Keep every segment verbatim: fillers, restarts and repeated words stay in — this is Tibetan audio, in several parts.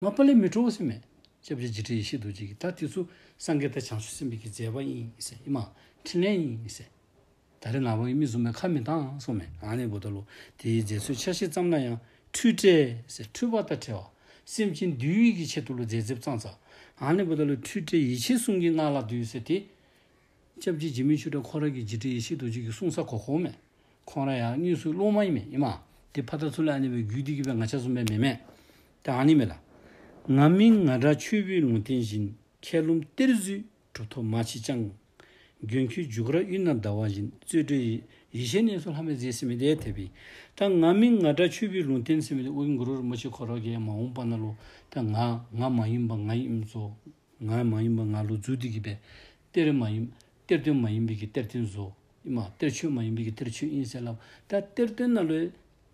མ་པ་ལས་མི་སྤྲོ་ཟེར་མས། སྐྱབས་རྗེ་འཇིགས་བྲལ་ཡེ་ཤེས་རྡོ་རྗེ་གིས། ད་དེ་ཚོ་སངས་རྒྱས་དང་བྱང་ཆུབ་སེམས་དཔའི་གི་མཛད་པ་ཡིན་ཟེར། ཨེ་མ། འཕྲིན་ལས་ཡིན་ཟེར། ད་རེས་ནངས་པ་གི་མི་བཟུམ་མའི་ཁ་མི་བཏང་གསུངས་མས། ཨ་ནི་འབདཝ་ད་ལུ་དེའི་མཛད་ཚུལ་ཆ་ཤས་ཙམ་ན་ཡང་འཁྲུལ་བྲལ་ཟེར། འཁྲུལ་པ་དང་བྲལ་བ། སེམས་ཅན་འདུལ་བའི་གི་ཆེད་དུ་ལུ་མཛད་མཛདཔ་ཙང་ཙང་། ཨ་ནི་འབདཝ་ད་ལུ་འཁྲུལ་བྲལ་ཡེ་ཤེས་གསུམ་གྱི་སྔགས་ལ་འདུད་ཟེར་ཏེ། སྐྱབས་རྗེ་འཇིགས་མེད་ཆོས་གྲགས་ཁོ་ར་གིས་འཇིགས་བྲལ་ཡེ་ཤེས་རྡོ་རྗེ་གི་གསུང་ས་གོ་གོ་མས། ཁོང་ར་ཡང་དངོས་སུ་སློབ་མ་ཨིན་མས། ཨེ་མ། དེ་ཕར་དང་ཚུར་ལ་ཨ་ནི་སྦེ་བརྒྱུད་དེ་གི་སྦེ་ང་བཅས་བཟུམ་སྦེ་མེན་མས། ད་ཨ་ནི་མས་ལགས། ང་མིན་ང་འདྲ་ཆོས་པའི་ལུང་བསྟན་བཞིན། མཁས་རློམ་གཏེར་མཛོད་གྲུབ་ཐོབ་མ་མཆིས་ཀྱང་། མགོན་ཁྱོད་རྒྱུ་སྐར་དབུས་ན་ཟླ་བ་བཞིན། རྩོད་བྲལ་ཡེ་ཡེ་ཤེས་གནས་སུ་ལྷམ་མེར་མཛེས་ཟེར་མི་དེ་དེ་སྦེ། ད་ང་མིན་ང་འདྲ་ཆོས་པའི་ལུང་བསྟན་ཟེར་མི་དེ་ཨོ་རྒྱན་གུ་རུ་རིན་པོ་ཆེ་ཁོ་ར་གིས་མ་འོངས་པ་ནང་ལུ་ད་ང་ང་མ་ཡིན་པ་ང་ཨིནམ་བཟོ། ང་མ་ཡིན་པ་ང་ལུ་འཛུལ་ཏེ་གི་སྦེ། གཏེར་མ་ཡིན། གཏེར་སྟོན་མ་ཡིན་པའི་གི་གཏེར་སྟོན་བཟོ། ཨེ་མ། གཏེར་ཆོས་མ་ཡིན་པའི་གི་གཏེར་ཆོས་ཨིན་ཟེར་ལབ། ད་གཏེར་སྟོན་ནང་ལུ་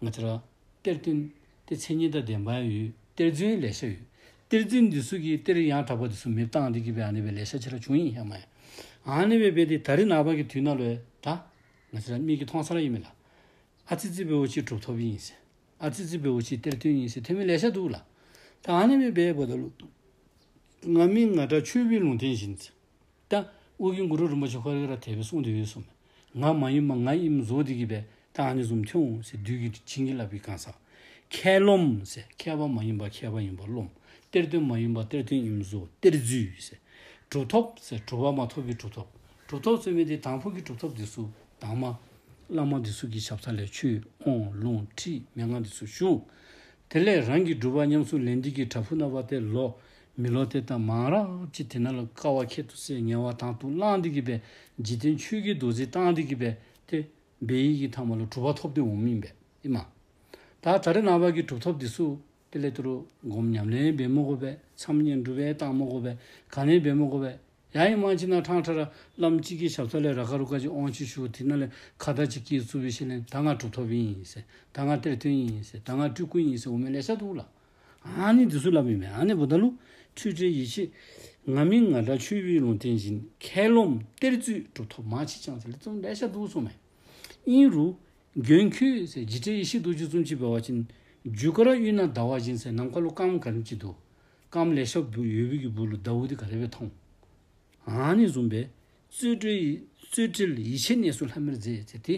ང་བཅས་ར་གཏེར་སྟོན་དེ་མཚན་ཉིད་དང་ལྡན་པ་ཡང་ཡོད། གཏེར་རྫུན་ལེ་ཤ་ཡོད། གཏེར་རྫུན་འདི་ཚུ་གིས་གཏེར་ཡང་དག་པ་འདི་ཚུ་མེདཔ་བཏང་སྟེ་གི་སྦེ་ཨ་ནི་སྦེ་ལེ་ཤ་ཅིག་ར་བྱུང་ཡི་ཧེ་མ་ཡ། ཨ་ནི་སྦེ་འབད་དེ་ད་རེས་ནངས་པ་གི་དུས་ནང་ལུ་ད་ང་བཅས་ར་མིག་གིས་མཐོང་ས་ར་ཨིན་མས་ལགས། ཨ་ཙི་ཙི་འབདཝ་ཅིག་གྲུབ་ཐོབ་ཨིན་ཟེར། ཨ་ཙི་ཙི་འབདཝ་ཅིག་གཏེར་སྟོན་ཨིན་ཟེར་ཐོན་མི་ལེ་ཤ་འདུག་ལགས། ད་ཨ་ནི་སྦེ་འབདཝ་ད་ལུ་ང་མིན་ང་འདྲ་ཆོས་པའི་ལུང་བསྟན་བཞིན་ཟེར། ད་ཨོ་རྒྱན་གུ་རུ་རིན་པོ་ཆེ་ཁོ་ར་གིས་ར་དེ་སྦེ་གསུངས་ཏེ་ཡོད་གསུངས་མས། ང་མ་ཡིན་པ་ང་ཨིནམ་བཟོ་སྟེ་གི་སྦེ་ད་ཨ་ནི་བཟུམ་ཐོན་འོང་ཟེར། བདུད་ཀྱིས་བྱིན་གྱིས་བརླབས་པའི་གང་ཟག། མཁས་རློམ་ཟེར། མཁས་པ་མ་ཡིན་པ་མཁས་པ་ཡིན་པ་རློམ། གཏེར་སྟོན་མ་ཡིན་པ་གཏེར་སྟོན་ཨིནམ་བཟོ། གཏེར་རྫུན་ཟེར། གྲུབ་ཐོབ་ཟེར། གྲུབ་པ་མ་ཐོབ་པའི་གྲུབ་ཐོབ། གྲུབ་ཐོབ་ཟེར་མི་དེ་དང་ཕུ་གི་གྲུབ་ཐོབ་འདི་ཚུ་དང་མ་བླ་མ་འདི་ཚུ་གི་ཞབས་ས་ལས་ཆོས་དབང་ལུང་ཁྲིད་མན་ངག་འདི་ཚུ་ཞུ། དེ་ལས་རང་གི་སྒྲུབ་པ་ཉམས་སུ་ལེན་ཏེ་གི་བྲག་ཕུག་ནང་ཕར་ཏེ་ལོག་མི་ལོག་ཏེ་ད་མང་རབས་ཅིག་དེ་ནང་ལུ་དཀའ་བ་ཁྱད་དུ་བསད་ངལ་བ་དང་དུ་བླངས་ཏེ་གི་སྦེ་འཇིག་རྟེན་ཆོས་ཀྱི་རྡོ་རྗེ་བཏང་སྟེ་གི་སྦེ་ཏེ་འབད་ཡི་གི་མཐའ་མ་ལུ་གྲུབ་པ་ཐོབ་སྟེ་འོང་མི་ཨིན་པས་ཨིན་མས། ད་ད་རེས་ནངས་པ་གི་གྲུབ་ཐོབ་འདི་ཚུ་དེ་ལས་དུ་རུ་སྒོམ་ཉམས་ལེན་འབད་མི་དགོ་པས། མཚམས་བསྙེན་སྒྲུབ་སྦེ་བཏང་མི་དགོ་པས། ག་ནི་འབད་མི་དགོ་པས། ཡང་ཡང་མང་ཅིག་ནང་ཕྲང་ཕྲང་ར་བླམ་གཅིག་གི་ཞབས་ས་ལས་ར་ཁ་རུ་ཁ་ཅིག་དབང་ཅིག་ཞུ། དེ་ནང་ལས་ཁ་བརྡ་ཅིག་སྐད་བཙུགས་པའི་ཤུལ་ལས་ད་ང་གྲུབ་ཐོབ་ཨིན་ཟེར། ད་ང་གཏེར་སྟོན་ཨིན་ཟེར། ད་ང་སྤྲུལ་སྐུ་ཨིན་ཟེར་འོང་མི་ལེ་ཤ་འདུག་ལགས། ཨ་ནི་འདི་ཚུ་སླབ་ཨིན་མས། ཨ་ནི་འབདཝ་ད་ལུ་འཁྲུལ་བྲལ་ཡེ་ཤེས། ང་མིན་ང་འདྲ་ཆོས་པའི་ལུང་བསྟན་བཞིན། མཁས་རློམ་གཏེར་མཛོད་གྲུབ་ཐོབ་མ་མཆིས་ཀྱང་ཟེར་ལས་ཙམ་ལེ་ཤ་འདུག་གསུངས་མས། ཨིན་རུང་མགོན་ཁྱོད་ཟེར་འཇིགས་བྲལ་ཡེ་ཤེས་རྡོ་རྗེ་བཟུམ་ཅིག་འབད་བ་ཅིན་རྒྱུ་སྐར་དབུས་ན་ཟླ་བ་བཞིན་ཟེར། ནམ་མཁའ་ལུ་སྐརམ་ག་དེམ་ཅིག་འདུག། སྐརམ་ལེ་ཤ་འབུ་ཡོད་པའི་གི་སྦུག་ལུ་ཟླཝ་དེ་ག་དེ་སྦེ་མཐོང་། ཨ་ནི་བཟུམ་སྦེ་རྩོད་བྲལ་ཡེ་རྩོད་བྲལ་ཡེ་ཤེས་གནས་སུ་ལྷམ་མེར་མཛེས་ཟེར་ཏེ།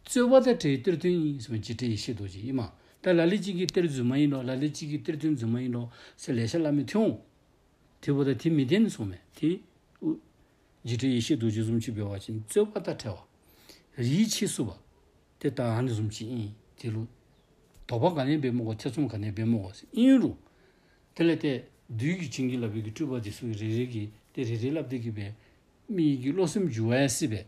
རྩོད་པ་དང་བྲལ་བའི་གཏེར་སྟོན་ཨིན་ཟེར་མས། འཇིགས་བྲལ་ཡེ་ཤེས་རྡོ་རྗེ་ཨིན་མས། ད་ལ་ལུ་ཅིག་གིས་གཏེར་རྫུན་མ་ཨིན་ལོ། ལ་ལུ་ཅིག་གིས་གཏེར་སྟོན་རྫུན་མ་ཨིན་ལོ་ཟེར་ལེ་ཤ་སླབ་མི་ཐོན་འོང་། དེ་འབདཝ་ད་དེ་མི་བདེན་གསུངས་མས། དེ་ཨུ་འཇིགས་བྲལ་ཡེ་ཤེས་རྡོ་རྗེ་བཟུམ་ཅིག་འབད་བ་ཅིན་རྩོད་པ་དང་བྲལ་བ། རིགས་ཆད་སོང་བ། དེ་ད་ཨ་ནི་བཟུམ་ཅིག་ཨིན། དེ་ལུ་དོགས་པ་ག་ནི་འབད་མི་དགོ། ཐེ་ཚོམ་ག་ནི་འབད་མི་དགོ་ཟེར། ཨིན་རུང་དེ་ལས་ཏེ་བདུད་ཀྱིས་བྱིན་གྱིས་བརླབས་པའི་གི་སྤྲུལ་པ་འདི་ཚུ་གིས་རེ་རེ་གིས་ཏེ་རེ་རེ་སླབ་སྟེ་གི་སྦེ་མི་གི་བློ་སེམས་འགྱུར་བ་ཡང་སྲིད་པས།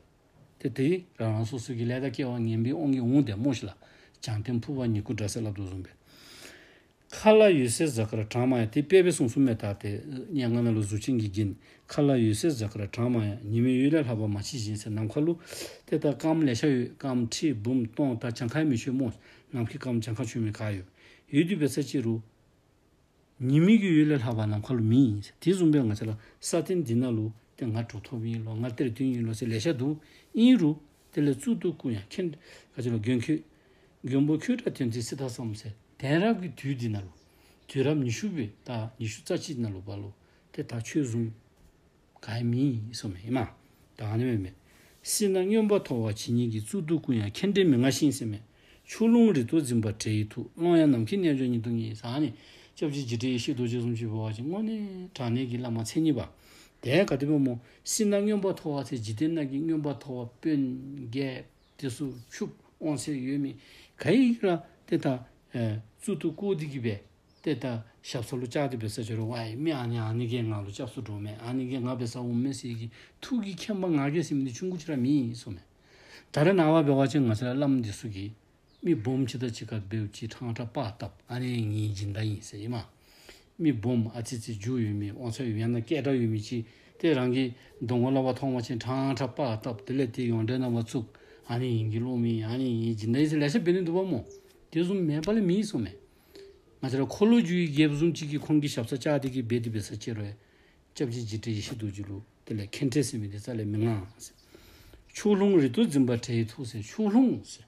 ཏེ་དེ་རང་རང་སོ་སོ་གི་ལས་དང་སྐལ་བ་ངན་པའི་དབང་གིས་འོང་དེས་སྨོ་ཤིག་ལགས། བྱང་སྟེང་ཕུར་པ་ཉིད་སྐུ་འདྲ་ཟེར་སླབ་དོ་བཟུམ་སྦེ། མཁའ་ལ་འོད་གསལ་གཟའ་སྐར་གྲངས་མང་ཡང་། དེ་དཔེ་སྦེ་གསུངས་གསུངསམ་མས། ད་དེ་སྙན་ངག་ནང་ལུ་གཟུགས་ཅན་གྱི་རྒྱན། མཁའ་ལ་འོད་གསལ་གཟའ་སྐར་གྲངས་མང་ཡང་། ཉི་མའི་འོད་ལས་ལྷག་པ་མ་མཆིས་བཞིན་ཟེར། ནམ་མཁའ་ལུ་ཏེ་ད་སྐརམ་ལེ་ཤ་ཡོད། སྐརམ་ཁྲི་འབུམ་སྟོང་ད་གྱངས་ཁ་མི་ཆོད་སྨོ། ནམ་མཁའི་སྐརམ་གྱངས་ཁ་ཆོད་མི་ག་ཡོད། ཡོད་དེ་འབད་ས་ཅིག་རུང་ཉི་མའི་གི་འོད་ལས་ལྷག་པ་ནམ་མཁའ་ལུ་མེད་ཟེར། དེ་བཟུམ་སྦེ་ང་བཅས་ར་ས་སྟེང་འདི་ནང་ལུ་ཏེ་ང་གྲུབ་ཐོབ་ཨིན་ལོ། ང་གཏེར་སྟོན་ཨིན་ལོ་ཟེར་ལེ་ཤ་འདུག། ཨིན་རུང་དེ་ལས་གཙུག་ཏོར་སྐུ་ཡང་མཁྱེན། ག་ཅི་ལོ་མགོན་ཁྱོད། མགོན་པོ་ཁྱོད་འདྲ་དོན་མཛད་སྲིད་ཐག་བསམ་ཟེར། དེང་རབས་ཀྱི་དུས་འདི་ནང་ལུ་དུས་རབས་ཉི་ཤུ་པའི་ད་ཉི་ཤུ་རྩ་གཅིག་ནང་ལུ་བ་ལུ་ཏེ་ད་ཆོས་བཟུམ་ག་ཡང་མེད་གསུངས་མས། ཨིན་མས། ད་ཨ་ནི་མས་མས། སྲིད་ན་མངོན་པར་མཐོ་བ་ཇི་སྙེད་ཀྱི། གཙུག་ཏོར་སྐུ་ཡང་མཁྱེན་བྲལ་མི་མངའ་ཞིང་ཟེར་མས། ཕྱོགས་ལྷུང་རེ་དོགས་འཛིན་པ་བྲལ་བའི་ཐུགས། ཀློང་ཡངས་ནམ་མཁའི་རྣལ་འབྱོར་ཉིད་དུ་ངེས་ཟེར། ཨ་ནི་སྐྱབས་རྗེ་འཇིགས་བྲལ་ཡེ་ཤེས་རྡོ་རྗེ་བཟུམ་ཅིག་འབད་བ་ཅིན་དངོས་གནས་དྲང་གནས་ཀྱི་བླ་མ་མཚན་ཉིད་པ། དེ་ག་དེ་སྦེ་སྨོ། སྲིད་ན་མངོན་པར་མཐོ་བ་ཟེར། འཇིག་རྟེན་ནང་གི་མངོན་པར་མཐོ་བ་དཔོན་རྒྱལ་དེ་ཚུ་ཕྱུགཔ་དབང་ཚད་ཡོད་མི་ག་ཡི་ར་ཏེ་ད་ཨེ་གཙུག་ཏོར་བཀོད་དེ་གི་སྦེ་ཏེ་ད་ཞབས་ས་ལུ་བཅར་ཏེ་འབད་ས་ཅིག་རུང་ཝའི་མི་ཨ་ནི་ཨ་ནི་གིས་ང་ལུ་སྐྱབས་སུ་འགྲོ་མས། ཨ་ནི་གིས་ང་འབད་སར་འོང་མས་ཟེར་གྱི་ཐུགས་ཀྱི་མཁྱེན་པ་ང་རྒྱལ་ཟེར་མི་འདི་ཆུང་ཀུ་ཅིག་ར་མེད་གསུངས་མས། ད་རེས་ནངས་པ་འབད་བ་ཅིན་ང་བཅས་ར་བླམ་འདི་ཚུ་གིས་མི་སྦོམ་ཅིག་དང་གཅིག་ཁར་འབདཝ་ཅིག་ཕྲང་ཕྲང་པར་བཏབ། ཨ་ནི་ངེའི་སྦྱིན་བདག་ཨིན་ཟེར། ཨིན་མས། མི་སྦོམ་ཨ་ཙི་ཙི་རྒྱུ་ཡོད་མི་དབང་ཚད་ཡོད་མི་ཡང་ན་སྐད་གྲགས་ཡོད་མི་ཅིག་ཏེ་རང་གི་གདོང་ཁ་ལུ་བ་མཐོང་པ་ཅིན་ཕྲང་ཕྲང་པར་བཏབ། དེ་ལས་ཏེ་ཡོངས་འབྲེལ་ནང་བ་བཙུགས། ཨ་ནི་ངེའི་གི་སློབ་མ་ཨིན། ཨ་ནི་ངེའི་སྦྱིན་བདག་ཨིན་ཟེར་ལེ་ཤ་འབད་ནི་འདུག་པ་སྨོ། དེ་བཟུམ་མེད་པ་ལས་མེད་གསུངས་མས། ང་བཅས་ར་འཁོར་ལོས་སྒྱུར་བའི་རྒྱལཔོ་བཟུམ་ཅིག་གིས་ཁོང་གི་ཞབས་སར་བཅར་ཏེ་གི་འབད་དེ་འབད་ས་ཅིག་རུང་སྐྱབས་རྗེ་འཇིགས་བྲལ་ཡེ་ཤེས་རྡོ་རྗེ་ལུ་དེ་ལས་མཁྱེན་བྲལ་ཟེར་མི་འདི་རྩ་ལས་མི་མངའ་ཟེར། ཕྱོགས་ལྷུང་རེ་དོགས་འཛིན་པ་བྲལ་བའི་ཐུགས་ཟེར། ཕྱོགས་ལྷུང་ཟེར་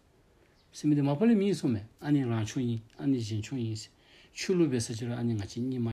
ཟེར་མི་འདི་མ་པ་ལས་མེད་གསུངས་མས། ཨ་ནི་རང་ཕྱོགས་ཨིན། ཨ་ནི་གཞན་ཕྱོགས་ཨིན་ཟེར། ཆོས་ལུགས་པའི་ས་ཆ་རུ་ཨ་ནི་ང་ཅི་གཉིད་མ་